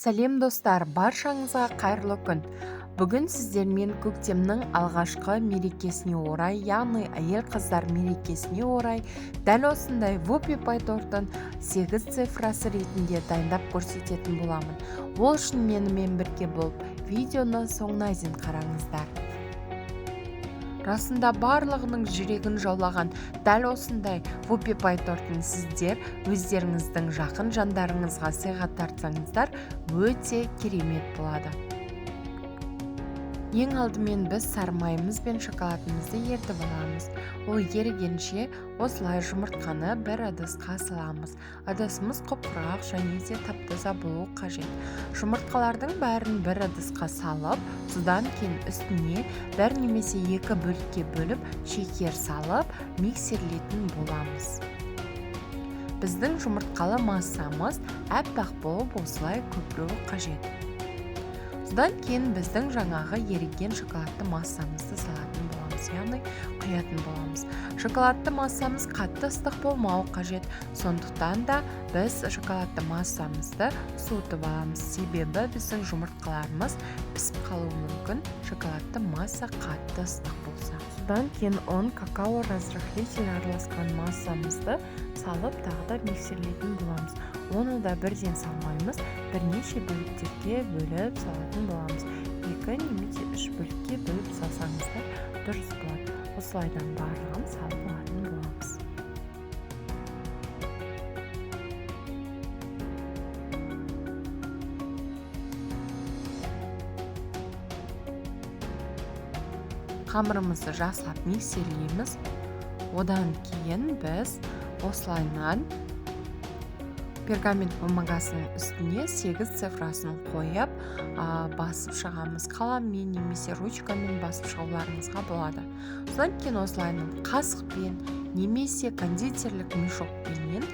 Сәлем достар, баршаңызға қайырлы күн. Бүгін сіздермен көктемнің алғашқы мерекесіне орай, яғни әйел қыздар мерекесіне орай, дәл осындай вупи пай тортын 8 цифрасы ретінде дайындап көрсететін боламын. Ол үшін менімен бірге болып, видеоны соңына дейін қараңыздар. Расында барлығының жүрегін жаулаған дәл осындай вупи пай тортын сіздер өздеріңіздің жақын жандарыңызға сыйға тартсаңыздар өте керемет болады. Ең алдымен біз сары майымыз бен шоколадымызды ерітіп аламыз. Ол ерігенше осылай жұмыртқаны бір ыдысқа саламыз. Ыдысымыз құп-құрғақ және де тап-таза болуы қажет. Жұмыртқалардың бәрін бір ыдысқа салып, содан кейін үстіне бір немесе екі бөлікке бөліп шекер салып миксерлейтін боламыз. Біздің жұмыртқалы массамыз аппақ болып осылай көпіруі қажет. Содан кейін біздің жаңағы еріген шоколадты массамызды салатын боламыз, яғни құятын боламыз. Шоколадты массамыз қатты ыстық болмауы қажет, сондықтан да біз шоколадты массамызды суытып аламыз, себебі біздің жұмыртқаларымыз пісіп қалуы мүмкін, шоколадты масса қатты ыстық болса. Содан кейін ұн, какао, разрыхлитель араласқан массамызды салып тағы да миксерлейтін боламыз. Оны да бірден салмаймыз, бірнеше бөліктерге бөліп салатын боламыз. 2 немесе 3 бөлікке бөліп салсаңыздар дұрыс болады. Осылайдан барлығын салып алатын боламыз. Қамырымызды жақсылап миксерлейміз. Одан кейін біз осылайынан пергамент бумагасының үстіне 8 цифрасын қойып, басып шығамыз. Қаламмен немесе ручкамен басып шығуларыңызға болады. Содан кейін осылайынан қасықпен немесе кондитерлік мешокпенен,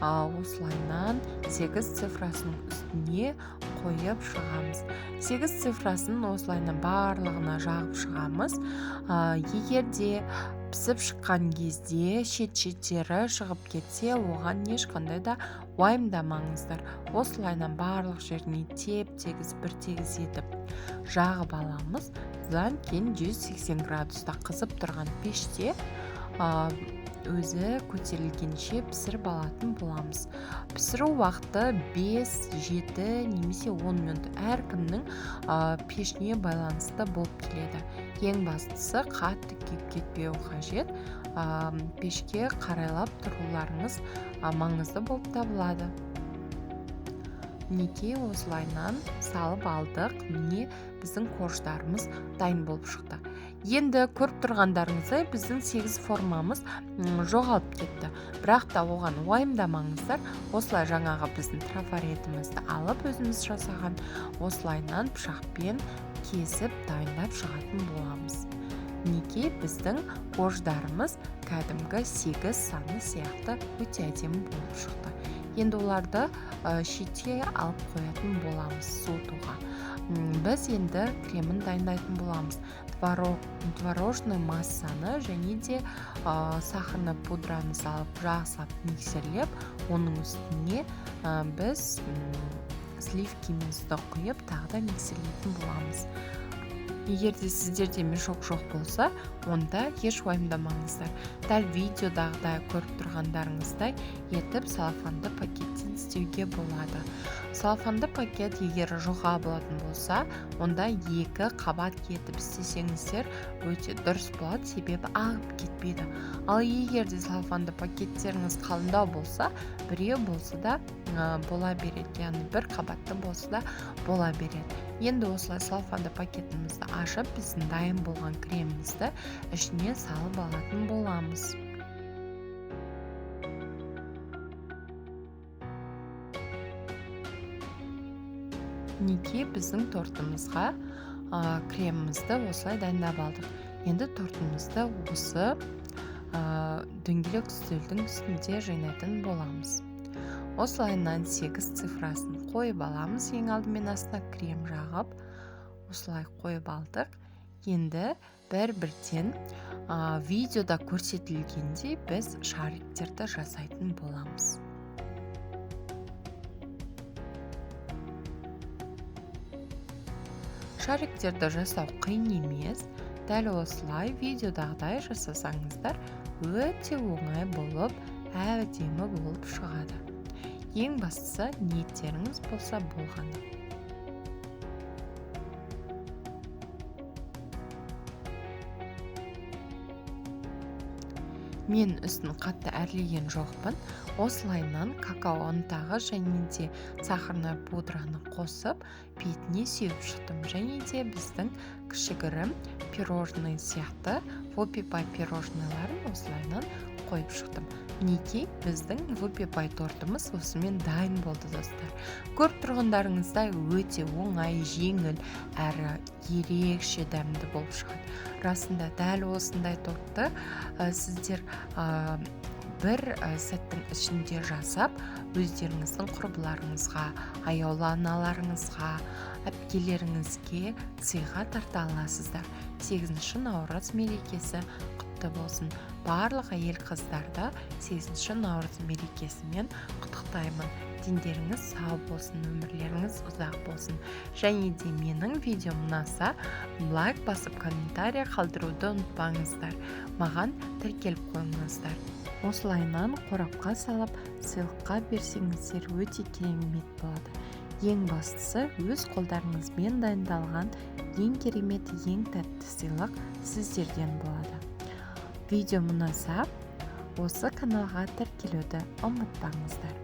осылайынан 8 цифрасының үстіне қойып шығамыз. 8 цифрасын осылайынан барлығына жағып шығамыз. Егер де пісіп шыққан кезде шет-шеттері шығып кетсе, оған ешқандай да уайымдамаңыздар. Осылайынан барлық жеріне теп-тегіс, бір тегіс етіп жағып аламыз. Содан кейін 180 градуста қызып тұрған пеште, өзі көтерілгенше пісіріп алатын боламыз. Пісіру уақыты 5, 7 немесе 10 минут, әркімнің пешіне байланысты болып келеді. Ең бастысы қатты күйіп кетпеу қажет. Пешке қарайлап тұруларыңыз маңызды болып табылады. Мінекей осылайынан салып алдық. Міне біздің корждарымыз дайын болып шықты. Енді көріп тұрғандарыңыздай біздің 8 формамыз жоғалып кетті. Бірақ та оған уайымдамаңыздар. Осылай жаңағы біздің трафаретімізді алып өзіміз жасаған осылайынан пышақпен кесіп дайындап шығатын боламыз. Мінекей біздің корждарымыз кәдімгі 8 саны сияқты өте әдемі болып шықты. Енді оларды шетке алып қоятын боламыз суытуға. Біз енді кремін дайындайтын боламыз. Творожный массаны және де сахарный пудраны салып жақсылап миксерлеп, оның үстіне біз сливкимізді құйып тағы да миксерлейтін боламыз. Егер де сіздерде мешок жоқ болса, онда еш уайымдамаңыздар. Дәл видеодағыдай көріп тұрғандарыңыздай етіп целлофанды пакеттен істеуге болады. Целлофанды пакет егер жұқа болатын болса, онда 2 қабат етіп істесеңіздер өте дұрыс болады, себебі ағып кетпейді. Ал егер де целлофанды пакеттеріңіз қалыңдау болса, біреу болса да бола береді, яғни бір қабатты болса да бола береді. Енді осылай целлофанды пакетімізді ашып, біздің дайын болған кремімізді ішіне салып алатын боламыз. Мінекей біздің тортымызға кремімізді осылай дайындап алдық. Енді тортымызды осы дөңгелек үстелдің үстінде жинайтын боламыз. Осылайынан 8 цифрасын қойып аламыз. Ең алдымен астына крем жағып, осылай қойып алдық. Енді бір-бірден, видеода көрсетілгендей біз шариктерді жасайтын боламыз. Шариктерді жасау қиын емес. Дәл осылай видеодағыдай жасасаңыздар, өте оңай болып, әдемі болып шығады. Ең бастысы ниеттеріңіз болса болғаны. Мен үстін қатты әрлеген жоқпын. Осылайынан какао ұнтағы және де сахарный пудраны қосып, бетіне сеуіп шықтым. Және де біздің кішігірім пирожный сияқты вупи пай пирожныйларын осылайынан қойып шықтым. Мінекей, біздің вупи пай тортымыз осымен дайын болды, достар. Көріп тұрғандарыңыздай өте оңай, жеңіл, әрі ерекше дәмді болып шығады. Расында дәл осындай тортты сіздер бір сәттің ішінде жасап, өздеріңіздің құрбыларыңызға, аяулы аналарыңызға, әпкелеріңізге сыйға тарта аласыздар. 8 наурыз мерекесі құтты болсын. Барлық әйел қыздарды 8 наурыз мерекесімен құттықтаймын. Дендеріңіз сау болсын, өмірлеріңіз ұзақ болсын. Және де менің видеом ұнаса, лайк басып, комментарий қалдыруды ұмытпаңыздар. Маған тіркеліп қойыңыздар. Осылайынан қорапқа салып, сыйлыққа берсеңіздер өте керемет болады. Ең бастысы, өз қолдарыңызбен дайындалған ең керемет, ең тәтті сыйлық сіздерден болады. Видеом ұнаса, осы каналға тіркелуді ұмытпаңыздар.